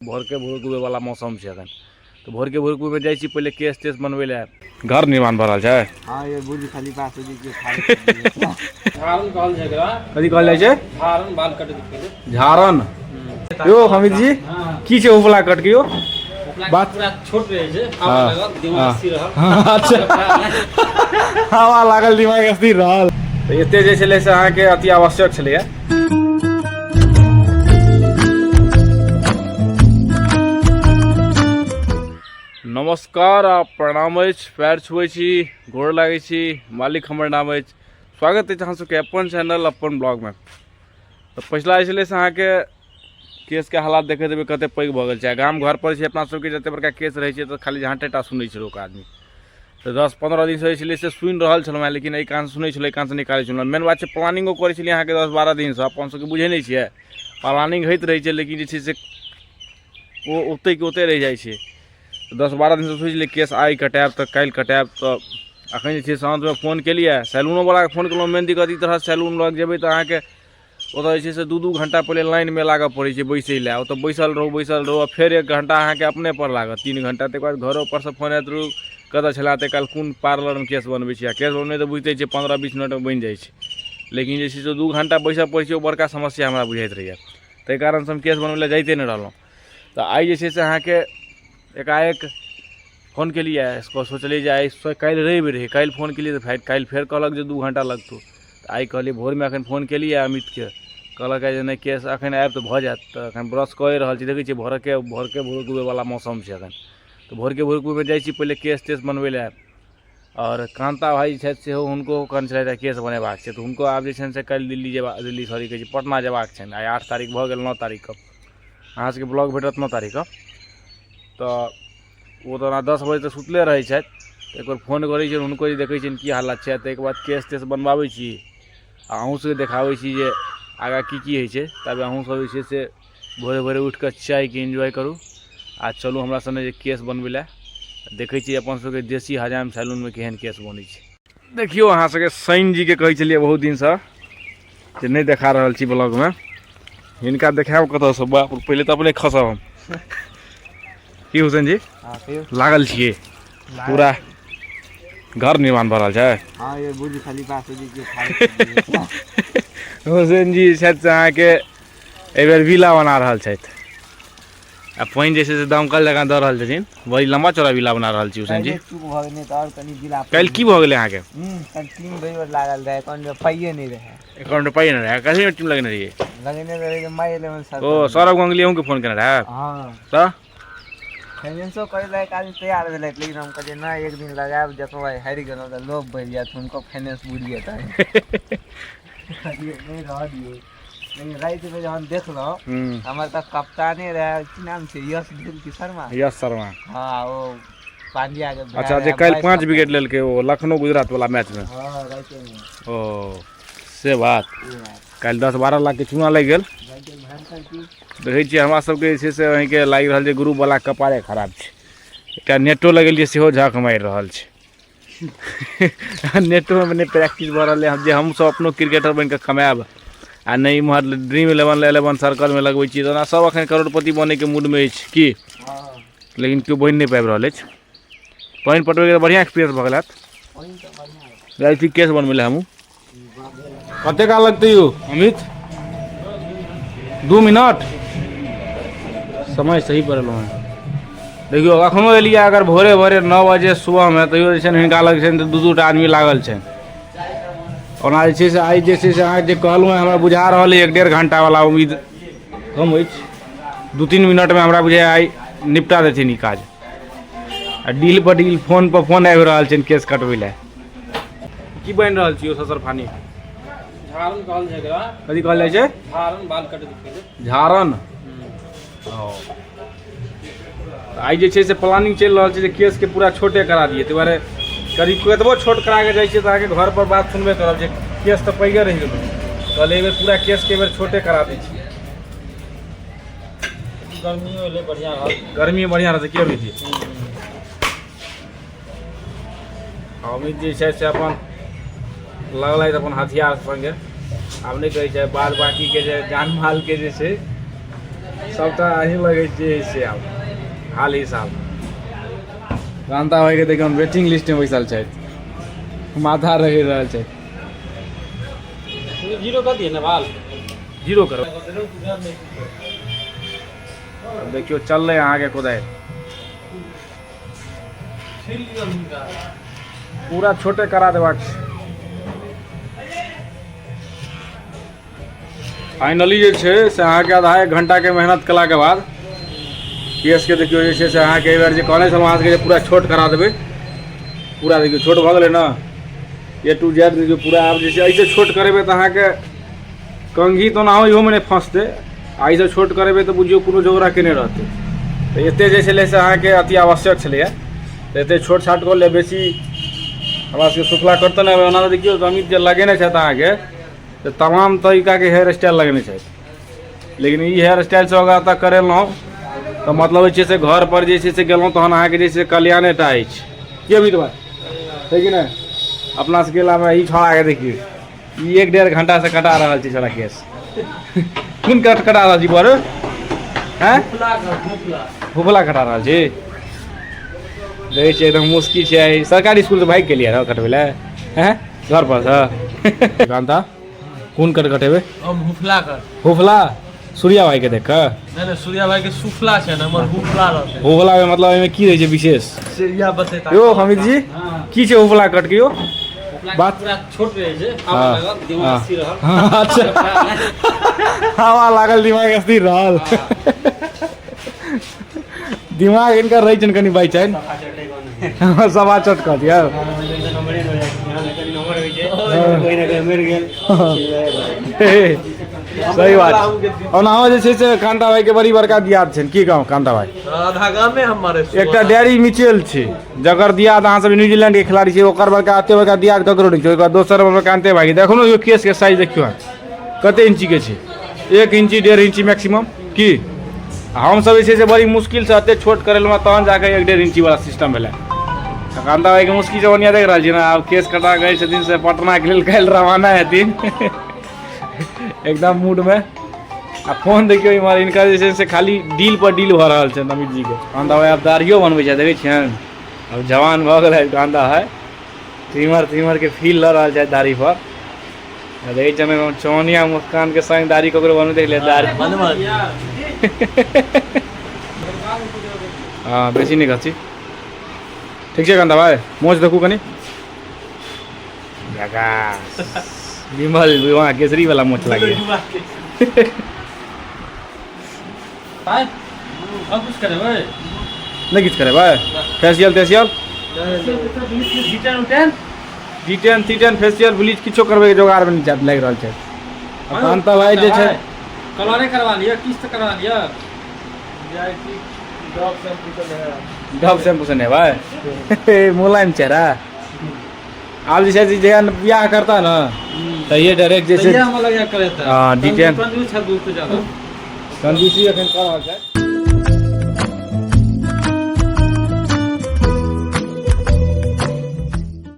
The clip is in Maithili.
भोरके भोरकबै वाला मौसम छै अखन तऽ भोरके भोरकबै जाइ छी पहिले केस तेस बनबै लए। घर निर्माण भऽ रहल छै। हाँ, ये बुर्ज खलीफा से जे छै। झारन कहल जाइ एकरा। कथी कहल जाइ छै? झारन, बाल कटै के पहिले। झारन। यौ अमित जी, की छै उपला कट के यौ? बात पूरा छोट रहै छै, हवा लागल दिमाग स्थिर रहल। अच्छा, हवा लागल दिमाग स्थिर रहल। तऽ एते जे छलै से अहाँके अति आवश्यक छलैया। नमस्कार आ प्रणाम अछि, पैर छुबै छी, गोर लागै छी, मालिक हमर नाम अछि। स्वागत अछि अहाँ सबके अपन चैनल अपन ब्लॉगमे। तऽ पछिला जे छलै से अहाँके केसके हालात देखैत हेबै कते पैघ भऽ गेल छै। आ गाम घर पर छै अपना सबके जते बड़का केस रहै छै तऽ खाली झाँटेटा सुनै छै लोक आदमी। तऽ 10-15 दिनसँ जे छलै से सुनि रहल छलहुँ हेँ, लेकिन एहि कानसँ सुनै छलहुँ एहि कानसँ निकालै छलहुँ। मेन बात छै प्लानिंगो करै छलियै अहाँके 10-12 दिनसँ। अपन सबके बुझै नहि छियै, प्लानिंग होइत रहै छै लेकिन जे छै से ओ ओतेके ओते रहि जाइ छै। 10-12 दिनसँ सोचि छलियै केस आइ कटायब तऽ काल्हि कटायब। तऽ एखन जे छै साँझमे फोन केलियै, सैलूनोवलाके फोन केलहुँ। मेन दिक्कत ई तरह सैलून लग जेबै तऽ अहाँके ओतऽ जे छै से 2-2 घण्टा पहिले लाइनमे लागऽ पड़ै छै बैसै लए। ओतऽ बैसल रहू बैसल रहू आ फेर 1 घण्टा अहाँके अपने पर लागत, 3 घण्टा। तकर बाद घरो परसँ फोन आयत, रहू कतऽ छलै एते काल, कोन पार्लरमे केस बनबै छी? आ केस बनबै तऽ बुझिते छियै 15-20 मिनटमे बनि जाइ छै, लेकिन जे छै से 2 घण्टा बैसऽ पड़ै छै। ओ बड़का समस्या हमरा बुझाइत रहैए, ताहि कारणसँ हम केस बनबै लए जाइते नहि रहलहुँ। तऽ आइ जे छै से अहाँके एकाएक फोन केलियै, सोचलियै जे आइ काल्हि रवि रहै, काल्हि फोन केलियै तऽ फेर काल्हि फेर कहलक जे 2 घण्टा लगतौ। तऽ आइ कहलियै भोरमे एखन फोन केलियै अमितके, कहलक जे नहि केस एखन आयब तऽ भऽ जायत। तऽ एखन ब्रश कए रहल छी, देखै छियै भोरके भोरके भोरकबै मौसम छै एखन। तऽ भोरके भोरकबै जाइ छी पहिले केस तेस बनबै लए। आओर कान्ता भाइ छथि सेहो हुनको कहने छलथि केस बनेबाक छै, तऽ हुनको आब जे छनि से काल्हि दिल्ली जेबा दिल्ली सॉरी कहै छी पटना जेबाक छनि। आइ 8 तारीख भऽ गेल, 9 तारीखके अहाँ सबके ब्लॉग भेटत 9 तारीखके। तऽ ओ तऽ ओना 10 बजे तक सुतले रहै छथि, तऽ एक बेर फोन करै छियनि हुनको जे देखै छियनि की हालत छै। ताहिके बाद केस तेस बनबाबै छी आ अहूँ सबके देखाबै छी जे आगाँ की की होइ छै। तब अहूँ सब जे छै से भोरे भोरे उठि कऽ चायके एन्जॉय करू आ चलू हमरा सङ्गे जे केस बनबै लए। देखै छी अपन सबके देसी हजाम सैलूनमे केहन केस बनै छै। देखियौ अहाँ सबके सैन जीके कहै छलियै बहुत दिनसँ जे नहि देखा रहल छी ब्लॉगमे, हिनका देखायब कतऽसँ? बाप, पहिले तऽ अपने खसब हम। की हुसैन जी, लागल छियै? पूरा घर निर्माण भऽ रहल छै। हाँ, ये बुर्ज खलीफा से जे छै। हुसैन जी छथि से अहाँके एहिबेर विला बना रहल छथि आ पानि जे छै से दमकल जकाँ दऽ रहल छथिन। बड़ी लम्बा चौड़ा विला बना रहल छी हुसैन जी। चूक भऽ गेलै तऽ आओर कनि विला। काल्हि की भऽ गेलै अहाँके? काल्हि टीम बड़ी लागल रहै, एकाउंट में पाइए नहि रहै। एकाउंट में पाइए नहि रहै? कथी में टीम लगेने रहियै? लगेने रहै माई इलेवन सर। ओ सौरभ गांगुली अहूँके फोन केने रहै? हाँ। तऽ फाइनेंसो करै लायक आदमी तैयार भेलै, लेकिन हम कहलियै नहि, एक दिन लगायब, देखबै आइ हारि गेलहुँ तऽ लोभ बढ़ि जायत, हुनको फाइनेंस बुड़ि जेतै। कहलियै नहि, रहऽ दियौ। लेकिन रातिमे जहन देखलहुँ, हमर तऽ कप्ताने रहै, की नाम छै, यश भेल की शर्मा? यश शर्मा। हाँ, ओ पांड्या के। अच्छा, जे काल्हि 5 विकेट लेलकै ओ लखनऊ गुजरात वाला मैच में? हाँ, रातिमे। ओ से बात। काल्हि 10-12 लाख के चूना लागि गेल। देखै छियै हमरा सबके जे छै से अहीँके लागि रहल छै ग्रुप वाला कपारे खराब छै। एकटा नेटो लगेलियै सेहो झक मारि रहल छै। नेटोमे नहि प्रैक्टिस भऽ रहलै जे हमसभ अपनो क्रिकेटर बनि कऽ कमायब आ नहि इम्हर ड्रीम इलेवन इलेवन सर्कलमे लगबै छियै। तऽ ओना सब एखन करोड़पति बनैके मूडमे अछि की, लेकिन केओ बनि नहि पाबि रहल अछि। पानि पटबैके बढ़िआँ एक्सपीरियंस भऽ गेल हैत। जाइ छी केस बनबै लए हमहूँ। कते काल लगतै यौ अमित? 2 मिनट समय सही पर एलहुँ हेँ। देखियौ एखनो एलियै अगर भोरे भोरे 9 बजे सुबहमे, तैयो जे छै ने हिनका लग छै ने 2-2 टा आदमी लागल छनि। ओना जे छै से आइ जे छै से अहाँ जे कहलहुँ हमरा बुझा रहल अइ 1-1.5 घंटावला उम्मीद कम अछि। 2-3 मिनटमे हमरा बुझाइ आइ निपटा देथिन ई काज। आ डील पर डील, फोन पर फोन आबि रहल छनि केस कटबै लए। की बनि रहल छी ससर फानी? झारन कहल जाइ एकरा। कथी कहल जाइ छै? झारन, बाल कटै के पहिले। झारन। आइ जे छै से प्लानिंग चलि रहल छै जे केसके पूरा छोटे करा दियै। ताहि दुआरे करीब कतबो छोट करा कऽ जाइ छियै तऽ अहाँके घर पर बात सुनबे करब जे केस तऽ पैघे रहि गेलै। कहलियै एहि बेर पूरा केसके एहि बेर छोटे करा दै छियै। गर्मियो एलै, बढ़िआँ रहत। गर्मी बढ़िआँ रहतै। की अमित जी? अमित जे छै से अपन लगलथि अपन हथियार सङ्गे। आब नहि कहै छै बाद बाकीके जे जान मालके जे छै सबटा अहीं लगै जे से आब हाल ही साल। कांता भाईके देखियौ वेटिंग लिस्टमे बैसल छथि, माथा रगड़ि रहल छथि। जीरो कऽ दिअ ने बाल। जीरो करो। देखियौ चललै अहाँके कोदारि, पूरा छोटे करा देबाक छै। फाइनली जे छै से अहाँके आधा एक घंटाके मेहनत केलाके बाद केसके देखियौ जे छै से अहाँके एहि बेर जे कहने छलहुँ अहाँ सबके जे पूरा छोट करा देबै, पूरा देखियौ छोट भऽ गेलै ने, ए टू जेड देखियौ पूरा। आब जे छै एहिसँ छोट करेबै तऽ अहाँके कंघी तऽ ओनाहो इहोमे नहि फँसतै, आ एहिसँ छोट करेबै तऽ बुझियौ कोनो जोगरा केने रहतै। तऽ एतेक जे छलै से अहाँके अति आवश्यक छलैए, तऽ एतेक छोट छाट कऽ ले बेसी हमरा सबके सुखला करतै नहि। ओना तऽ देखियौ अमित जे लगेने छथि अहाँके तऽ तमाम तरीकाके हेयर स्टाइल लगेने छथि, लेकिन ई हेयर स्टाइल सब अगर एतऽ करेलहुँ तऽ मतलब जे छै से घर पर जे छै से गेलहुँ तहन अहाँके जे छै से कल्याणे टा अछि। की अमित भाइ छै कि नहि? अपना सबके अलावा ई छौड़ाके देखियौ, ई एक डेढ़ घंटा से कटा रहल छै छौड़ा केस। कोन कट कटा रहल छी बड़? हैं फुफला कटा रहल छी? देखै छियै एकदम मुश्किल छै। सरकारी स्कूल से भागि गेलियै रह कटबै लए हैं घर पर से? कांता कोन कट कटेबै? हम हुफला कट। हुफला सूर्या भाई के देख कऽ? नहि नहि, सूर्या भाई के सुफला छै ने, हमर हुफला रहतै। हुफला में मतलब एहिमे की रहै छै विशेष से इएह बतेता। यौ अमित जी, की छै हुफला कट के यौ? बात पूरा छोट रहै छै, हवा लागल दिमाग स्थिर रहल। अच्छा, हवा लागल दिमाग स्थिर रहल। दिमाग हिनकर रहै छनि कनि बाइ छनि सवा चोट कह दियौ। सही बात। ओनाहो जे छै से कांता भाई के बड़ी बड़का दियाद छनि। की कहूँ कांता भाई, आधा गामे हम मारे। एकटा डैरी मिचेल छै जकर दियाद अहाँ सब न्यूजीलैंड के खिलाड़ी छै, ओकर बड़का एते बड़का दियाद ककरो नहि छै। ओकर दोसर नंबर कांते भाई। देखो ने केस के साइज देखियौ कते इंची के छै, 1 इंची 1.5 इंची मैक्सिमम। की हमसब जे छै से बड़ी मुश्किलसँ एते छोट करेलहुँ तहन जाकऽ 1-1.5 इंची वाला सिस्टम भेलै। तऽ कांता भाईके मुश्किल से बढ़िआँ देख रहल छी ने। आब केस कटा गए छथिन से पटनाके लेल काल्हि रवाना हेथिन एकदम मूडमे। आ फोन देखियौ इम्हर हिनकर जे छै से खाली डील पर डील भऽ रहल छनि अमित जीके। कांता भाई आब दाढ़ियो बनबै छथि, देखै छियनि आब जवान भऽ गेलै कांता भाई, ट्रिमर त्रिमरके फील लऽ रहल छथि दाढ़ी पर। देखै छियनि चौनिया मुस्कान के संग दाढ़ी ककरो बनबैत देखलियै दाढ़ी? हँ बेसी नहि घसी। ठीक छै कांता भाई, मोछ देखू कनि। विमल विवाह केसरी वाला मोछ लागे। भाई अब कुछ करेबै? नहि किछु करेबै। फेसियल तेसियल डिटेन उटेन डिटेन तीटेन फेसियल ब्लीच किछो करबै के जोगाड़ मे नहि लागि रहल छै कांता भाई जे छै। कलरे करवा लिअ, किस्त करवा लिअ। डब शैम्पू से नहेबै, मुलायम चेहरा। आब जे छै से जहिया बियाह करता ना तऽ ये डायरेक्ट जे छै हमरा लग करे। हँ, डिटेन। कंजूस है बहुत ज्यादा। कंजूसी एखन कऽ रहल छै।